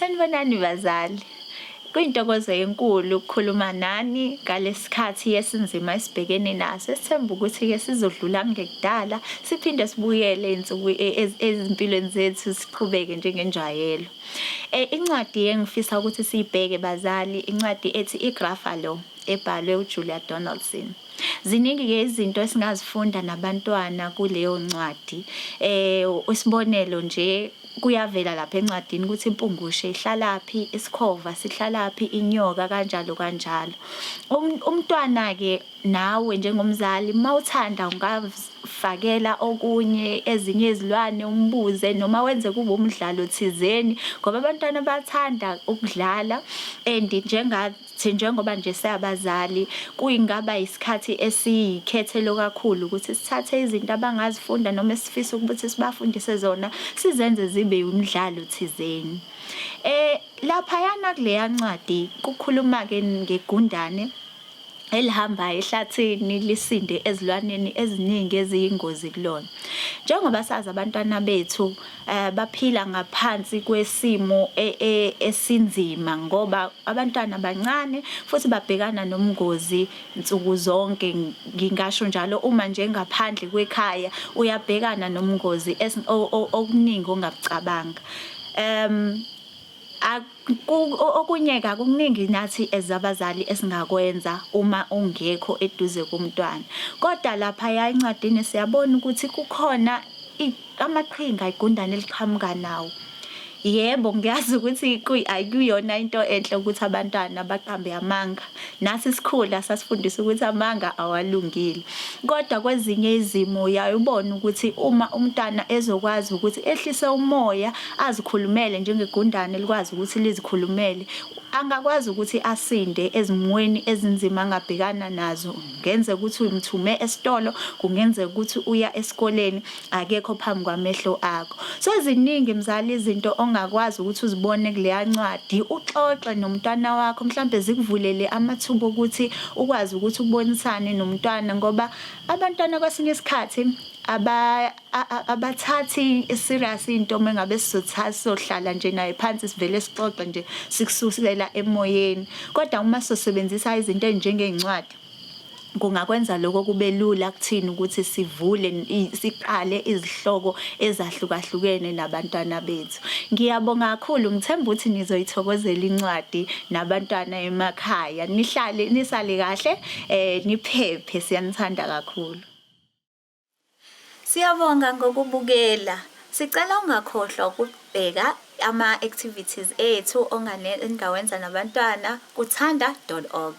Sanibonani bazali. Kuyintokozo enkulu ukukhuluma nani ngalesikhathi esinzima esibhekene naso esithemba ukuthi-ke sizodlula kungekudala siphinde sibuyele ezimpilweni zethu siqhubeke njengenjwayelo. Incwadi engifisa ukuthi siyibheke bazali incwadi ethi iGruffalo ebhalwe uJulia Donaldson. Ziningi-ke izinto esingazifunda nabantwana kuleyo ncwadi. Isibonelo nje kuyavela lapha encwadini ukuthi impungushe ihlalaphi, isikhova sihlalaphi, inyoka kanjalo kanjalo. Umntwana-ke nawe njengomzali mawuthanda ungafakela okunye ezinye izilwane umbuze noma wenze kube umdlalo thizeni ngoba abantwana bathanda ukudlala and njenga Thi njengoba nje siyabazali kuyingaba isikhathi esiyikhethelo kakhulu ukuthi sithathe izinto abangazifunda noma esifisa ukuthi sibafundise zona sizenze zibe umdlalo thizeni. Laphayana kuleya ncwadi kukhuluma-ke ngegundane elihambayo ehlathini lisinde ezilwaneni eziningi eziyingozi kulona. Njengoba sazi abantwana bethu baphila ngaphansi kwesimo e, e, esinzima ngoba abantwana bancane futhi babhekana nomngozi nsuku zonke ngingasho njalo uma nje ngaphandle kwekhaya uyabhekana nomngozi okuningi ongabucabanga. Okunye-ke akukuningi nathi as abazali esingakwenza uma ungekho eduze komntwana. Kodwa laphaya encwadini siyabona ukuthi kukhona amaqhinga igundane eliqhamuka nawo. Yebo, ngiyazi ukuthi akuyona into enhle ukuthi abantwana baqambe amanga. Nathi sikhula sasifundiswa ukuthi amanga awalungile. Kodwa kwezinye izimo uyaye ubone ukuthi uma umntwana ezokwazi ukuthi ehlise umoya azikhulumele njengegundane elikwazi ukuthi lizikhulumele, angakwazi ukuthi asinde ezimweni ezinzima angabhekana nazo. Kungenzeka ukuthi umthume esitolo, kungenzeka ukuthi uya esikoleni akekho phambi kwamehlo akho. So ziningi mzali izinto ongakwazi ukuthi uzibone kuleya ncwadi, uxoxe nomntwana wakho mhlampe zikuvulele amathuba okuthi ukwazi ukuthi ubonisane nomntwana ngoba abantwana kwesinye isikhathi abathathi serious into uma ngabe sizothatha sizohlala nje naye phansi sivele sixoxe nje sikususela emoyeni. Kodwa uma sizosebenzisa izinto ey'njengey'ncwadi kungakwenza lokho kube lula kuthina ukuthi sivule siqale izihloko ezahlukahlukene nabantwana bethu. Ngiyabonga kakhulu ngithemba ukuthi nizoyithokozela incwadi nabantwana emakhaya. Nihlale nisale kahle niphephe siyanithanda kakhulu. Siyabonga ngokubukela. Sicela ungakhohlwa ukubheka ama-activities ethu engawenza nabantwana kuthanda.org.